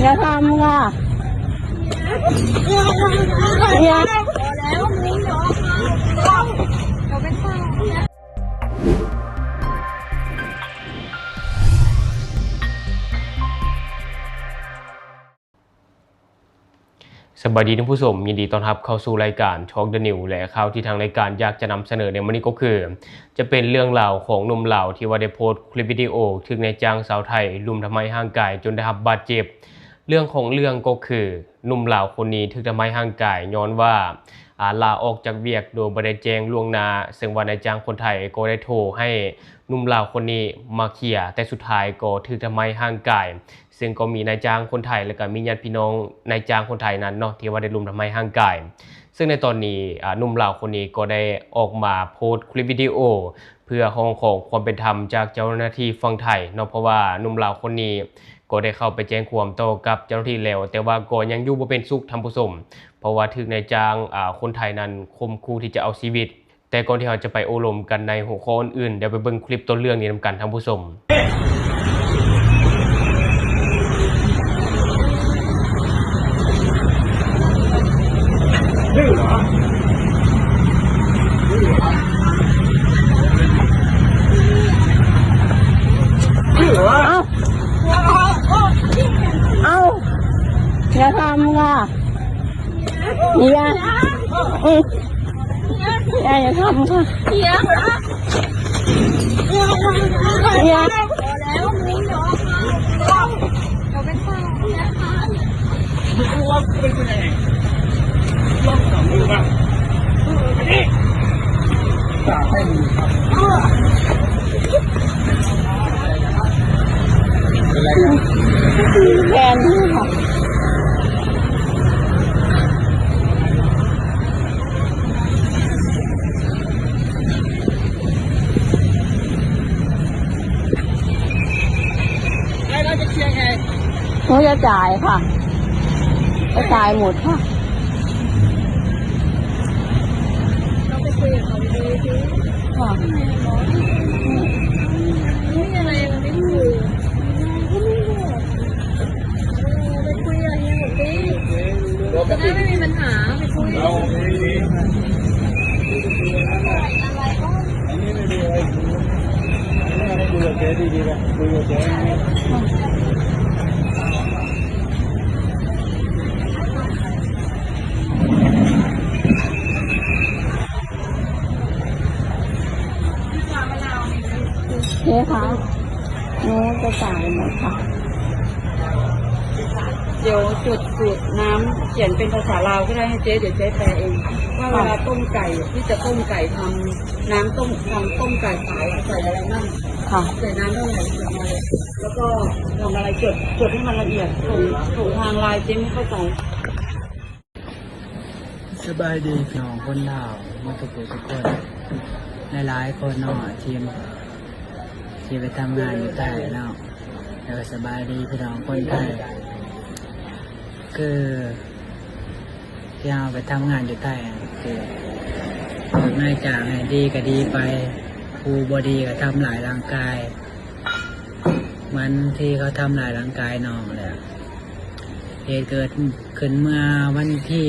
อย่าทำค่ะ อย่า ສະບາຍດີທ່ານຜູ້ຊົມ, ຍິນດີຕ້ອນຮັບເຂົ້າສູ່ລາຍການ Talk the News ແລະ ຂ່າວທີ່ທາງລາຍການຢາກຈະນຳສະເໜີໃນມື້ນີ້ກໍຄື ຈະເປັນເລື່ອງລາວຂອງໜຸ່ມລາວທີ່ວ່າໄດ້ໂພສຄລິບວິດີໂອຖືກນາຍຈ້າງຊາວໄທລຸມທຳຮ້າຍຮ່າງກາຍຈົນໄດ້ຮັບບາດເຈັບ. ເລື່ອງຂອງເລື່ອງກໍຄື ໜຸ່ມລາວຄົນນີ້ຖືກທຳຮ້າຍຮ່າງກາຍຍ້ອນວ່າ ອາ ລາອອກຈາກວຽກໂດຍບໍ່ໄດ້ແຈ້ງລ່ວງໜ້າ, ເຊິ່ງວ່ານາຍຈ້າງຄົນໄທກໍໄດ້ໂທໃຫ້ໜຸ່ມລາວຄົນນີ້ມາເຄຍ, ແຕ່ສຸດທ້າຍກໍຖືກທຳຮ້າຍຮ່າງກາຍ. ເຊິ່ງກໍມີນາຍຈ້າງຄົນໄທ ແລະ ກໍມີຍາດພີ່ນ້ອງນາຍຈ້າງຄົນໄທນັ້ນເນາະ ທີ່ວ່າໄດ້ລຸມທຳຮ້າຍຮ່າງກາຍ. ເຊິ່ງໃນຕອນນີ້ ອາ ໜຸ່ມລາວຄົນນີ້ກໍໄດ້ອອກມາໂພສຄລິບວິດີໂອ ເພື່ອຮ້ອງຂໍຄວາມເປັນທຳຈາກເຈົ້າໜ້າທີ່ຝັ່ງໄທເນາະ, ເພາະວ່າໜຸ່ມລາວຄົນນີ້ກໍໄດ້ເຂົ້າໄປແຈ້ງຄວາມຕໍ່ກັບເຈົ້າໜ້າທີ່ແລ້ວ, ແຕ່ວ່າກໍຍັງຢູ່ບໍ່ເປັນສຸກທ່ານຜູ້ຊົມ, ເພາະວ່າຖືກນາຍຈ້າງ ອາ ຄົນໄທນັ້ນຂົ່ມຂູ່ທີ່ຈະເອົາຊີວິດ. ແຕ່ກ່ອນທີ່ເຮົາຈະໄປໂອ້ລົມກັນໃນຫົວຂໍ້ອື່ນໆ, ດຽວໄປເບິ່ງຄລິບຕົ້ນເລື່ອງນີ້ນຳກັນທ່ານຜູ້ຊົມ. ເອົາ ເອົາ ຢ່າທຳຄ່ະ ຢ່າ ອື ຢ່າ ຢ່າທຳຄ່ະ ຢ່າ ແຟນ หนูจะจ่ายค่ะ จะจ่ายหมดค่ะ เราไปคุยกับเขาดีๆ สิ ค่ะ ไม่มีอะไร มันไม่ถูก เออ ไปคุยกับเฮียหมดสิ จะได้ไม่มีปัญหา ไปคุย เจ๊คะ หนูจะจ่ายหมดค่ะ เดี๋ยวจดสูตรน้ำเขียนเป็นภาษาลาวก็ได้ให้เจ๊ เดี๋ยวเจ๊แปลเอง ว่าเวลาต้มไก่ ที่จะต้มไก่ทำน้ำต้ม ทำต้มไก่ขายอะ ใส่อะไรมั่ง ค่ะ ใส่น้ำเท่าไหร่ ใส่อะไร แล้วก็ทำอะไร จด จดให้มันละเอียด ส่ง ส่งทางไลน์เจ๊ไม่เข้าใจ ສະບາຍດີພີ່ນ້ອງຄົນລາວໝົດທຸກຜູ້ທຸກຄົນ ຫຼາຍໆຄົນເນາະ ທີ່ ທີ່ໄປທຳງານຢູ່ໃຕ້ເນາະ ແລ້ວກໍສະບາຍດີພີ່ນ້ອງຄົນໄທ ຄືທີ່ເຮົາໄປທຳງານຢູ່ໃຕ້ ຄືຖືກນາຍຈ້າງໃຫ້ດີກໍດີໄປ ຜູ້ບໍ່ດີກໍທຳຮ້າຍຮ່າງກາຍ ມັນທີ່ເຂົາທຳຮ້າຍຮ່າງກາຍນ້ອງແຫຼະ ເຫດເກີດຂຶ້ນເມື່ອວັນທີ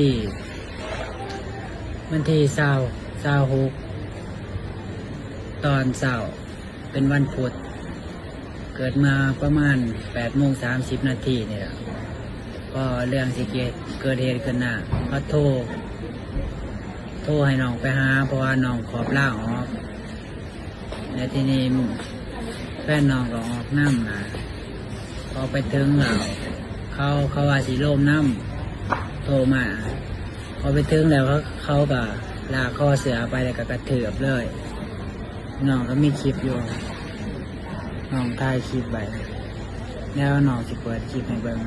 ວັນທີຊາວ ຊາວຫົກ ຕອນເຊົ້າ ເປັນວັນພຸດ ເກີດເມື່ອປະມານແປດໂມງສາມສິບນາທີນີ້ລະ ພໍເລື່ອງຊິເກີດ ເກີດເຫດຂຶ້ນນະ ເຂົາໂທ ໂທໃຫ້ນ້ອງໄປຫາ ເພາະວ່ານ້ອງຂອບລາອອກ ແລ້ວທີນີ້ແຟນນ້ອງກໍອອກນຳນະ ພໍໄປເຖິງແລ້ວ ເຂົາ ເຂົາວ່າຊິລົມນຳ ໂທມາ ພໍໄປເຖິງແລ້ວ ເຂົາ ເຂົາກໍລາກຄໍເສື້ອໄປ ແລ້ວກໍກະເທີບເລີຍ ນ້ອງກໍມີຄລິບຢູ່ ນ້ອງຖ່າຍຄລິບໄວ້ ແລ້ວນ້ອງຊິເປີດຄລິບໃຫ້ເບິ່ງ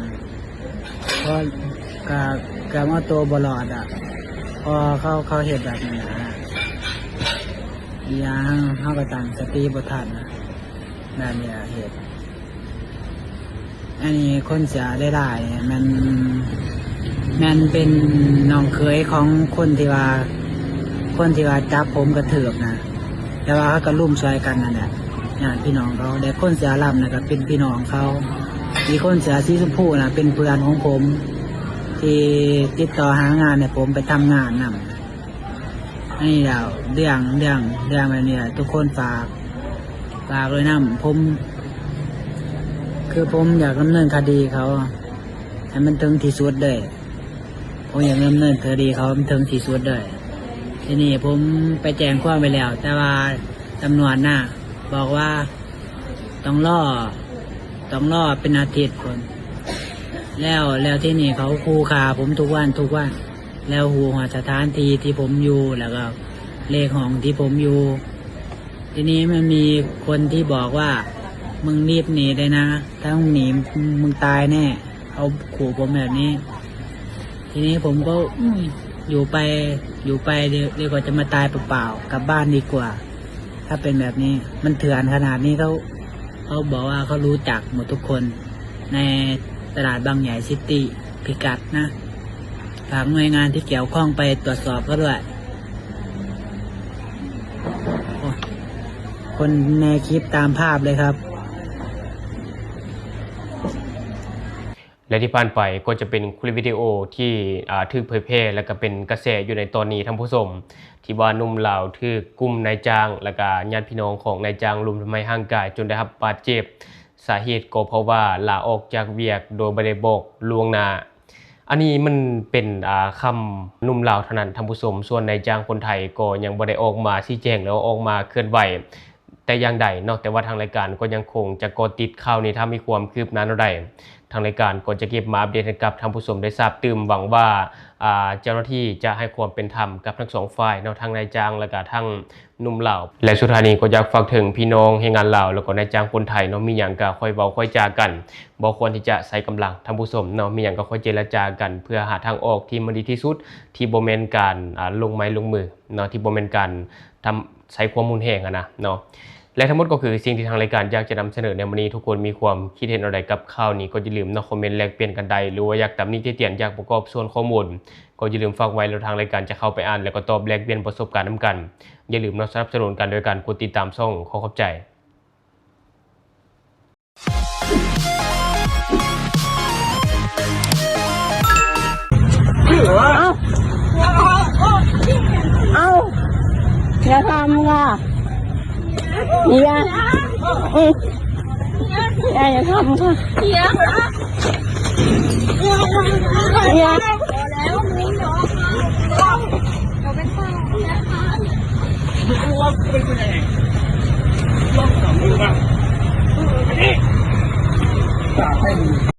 ເພາະກະເກືອບເອົາໂຕບໍ່ລອດອະ ເພາະເຂົາ ເຂົາເຮັດແບບນັ້ນນະ ອີກຢ່າງເຮົາກໍຕັ້ງສະຕິບໍ່ທັນນະ ແບບນີ້ລະເຮັດ ອັນນີ້ຄົນເສຍຫຼາຍໆ ແມ່ນ ແມ່ນເປັນນ້ອງເຂີຍຂອງຄົນທີ່ວ່າ ຄົນທີ່ວ່າຈັບຜົມກະເທີບນະ ແຕ່ວ່າເຂົາກໍລຸມຊ່ອຍກັນນັ້ນແຫຼະ ຍາດພີ່ນ້ອງເຂົາ ແລະຄົນເສຍລຳນະກໍເປັນພີ່ນ້ອງເຂົາ ອີກຄົນເສື້ອສີຊົມພູນະ ເປັນເພື່ອນຂອງຜົມ ທີ່ຕິດຕໍ່ຫາງານໃຫ້ຜົມໄປທຳງານນຳ. ອັນນີ້ແຫຼະ ເລື່ອງ ເລື່ອງ ເລື່ອງແບບນີ້ແຫຼະ ທຸກຄົນຝາກ ຝາກດ້ວຍນຳ. ຜົມ ຄືຜົມຢາກດຳເນີນຄະດີເຂົາໃຫ້ມັນເຖິງທີ່ສຸດເລີຍ. ຜົມຢາກດຳເນີນຄະດີເຂົາໃຫ້ມັນເຖິງທີ່ສຸດເລີຍ. ທີນີ້ຜົມໄປແຈ້ງຄວາມໄປແລ້ວ ແຕ່ວ່າຕຳຫຼວດນະ ບອກວ່າຕ້ອງລໍ ຕ້ອງລໍເປັນອາທິດພຸ້ນ. ແລ້ວ ແລ້ວທີນີ້ເຂົາຂູ່ຂ້າຜົມທຸກວັນ ທຸກວັນ. ແລ້ວຮູ້ຮອດສະຖານທີ່ທີ່ຜົມຢູ່ ແລ້ວກໍເລກຫ້ອງທີ່ຜົມຢູ່. ທີນີ້ມັນມີຄົນທີ່ບອກວ່າ ມຶງລີບໜີໄດ້ນະ ຖ້າມຶງໜີ ມຶງຕາຍແນ່. ເຂົາຂູ່ຜົມແບບນີ້. ທີນີ້ຜົມກໍ ອືມ ຢູ່ໄປ ຢູ່ໄປ ດຽວ ດຽວກໍຈະມາຕາຍເປົ່າໆ ກັບບ້ານດີກວ່າ. ຖ້າເປັນແບບນີ້ ມັນເຖື່ອນຂະໜາດນີ້ ເຂົາ ເຂົາບອກວ່າເຂົາຮູ້ຈັກໝົດທຸກຄົນໃນຕະຫຼາດບາງໃຫຍ່ຊິຕີ ພິກັດນະ. ຝາກໜ່ວຍງານທີ່ກ່ຽວຂ້ອງໄປຕວດສອບເຂົາດ້ວຍ. ໂອ້ ຄົນໃນຄລິບຕາມພາບເລີຍຄັບ. ແລະທີ່ຜ່ານໄປກໍຈະເປັນຄລິບວິດີໂອທີ່ ອ່າ ຖືກເຜີຍແຜ່ ແລະກະເປັນກະແສຢູ່ໃນຕອນນີ້ທ່ານຜູ້ຊົມ ທີ່ວ່າໜຸ່ມລາວຖືກກຸ່ມນາຍຈ້າງ ແລະກະຍາດພີ່ນ້ອງຂອງນາຍຈ້າງລຸມທຳຮ້າຍຮ່າງກາຍຈົນໄດ້ຮັບບາດເຈັບ. ສາເຫດກໍເພາະວ່າລາອອກຈາກວຽກໂດຍບໍ່ໄດ້ບອກລ່ວງໜ້າ. ອັນນີ້ມັນເປັນ ອ່າ ຄຳໜຸ່ມລາວເທົ່ານັ້ນທ່ານຜູ້ຊົມ, ສ່ວນນາຍຈ້າງຄົນໄທກໍຍັງບໍ່ໄດ້ອອກມາຊີ້ແຈງ ຫຼືອອກມາເຄື່ອນໄຫວ ແຕ່ຢ່າງໃດເນາະ. ແຕ່ວ່າທາງລາຍການກໍຍັງຄົງຈະເກາະຕິດຂ່າວນີ້ ຖ້າມີຄວາມຄືບໜ້າແນວໃດ ທາງລາຍການກໍຈະເກັບມາອັບເດດໃຫ້ກັບທ່ານຜູ້ຊົມໄດ້ຊາບຕື່ມ. ຫວັງວ່າ ອ່າ ເຈົ້າໜ້າທີ່ຈະໃຫ້ຄວາມເປັນທຳກັບທັງສອງຝ່າຍເນາະ, ທັງນາຍຈ້າງ ແລະກະທັງໜຸ່ມລາວ. ແລະສຸດທ້າຍນີ້ກໍຢາກຝາກເຖິງພີ່ນ້ອງແຮງງານລາວ ແລະກໍນາຍຈ້າງຄົນໄທເນາະ, ມີຫຍັງກະຄ່ອຍເວົ້າຄ່ອຍຈາກັນ, ບໍ່ຄວນທີ່ຈະໃຊ້ກຳລັງທ່ານຜູ້ຊົມເນາະ, ມີຫຍັງກະຄ່ອຍເຈລະຈາກັນ ເພື່ອຫາທາງອອກທີ່ມັນດີທີ່ສຸດ ທີ່ບໍ່ແມ່ນການ ອ່າ ລົງໄມ້ລົງມືເນາະ, ທີ່ບໍ່ແມ່ນການ ທຳ ໃຊ້ຄວາມຮຸນແຮງຫັ້ນນະເນາະ. ແລະທັງໝົດກໍຄືສິ່ງທີ່ທາງລາຍການຢາກຈະນຳສະເໜີໃນມື້ນີ້. ທຸກຄົນມີຄວາມຄິດເຫັນແນວໃດກັບຂ່າວນີ້ ກໍຢ່າລືມເນາະ ຄອມເມັນແລກປ່ຽນກັນໄດ້ ຫຼືວ່າຢາກຕຳໜິຕິຕຽນ ຢາກປະກອບສ່ວນຂໍ້ມູນ ກໍຢ່າລືມຝາກໄວ້ ແລ້ວທາງລາຍການຈະເຂົ້າໄປອ່ານ ແລະກໍຕອບແລກປ່ຽນປະສົບການນຳກັນ. ຢ່າລືມເນາະ ສະໜັບສະໜູນກັນໂດຍການກົດຕິດຕາມຊ່ອງ. ຂໍຂອບໃຈ. ເອົ້າ ເອົ້າ ຢ່າທຳຄ່ະ ຢ່າ ອື ຢ່າ ຢ່າທຳຄ່ະ ຢ່າ ຢ່າ ເປັນຫຍັງ?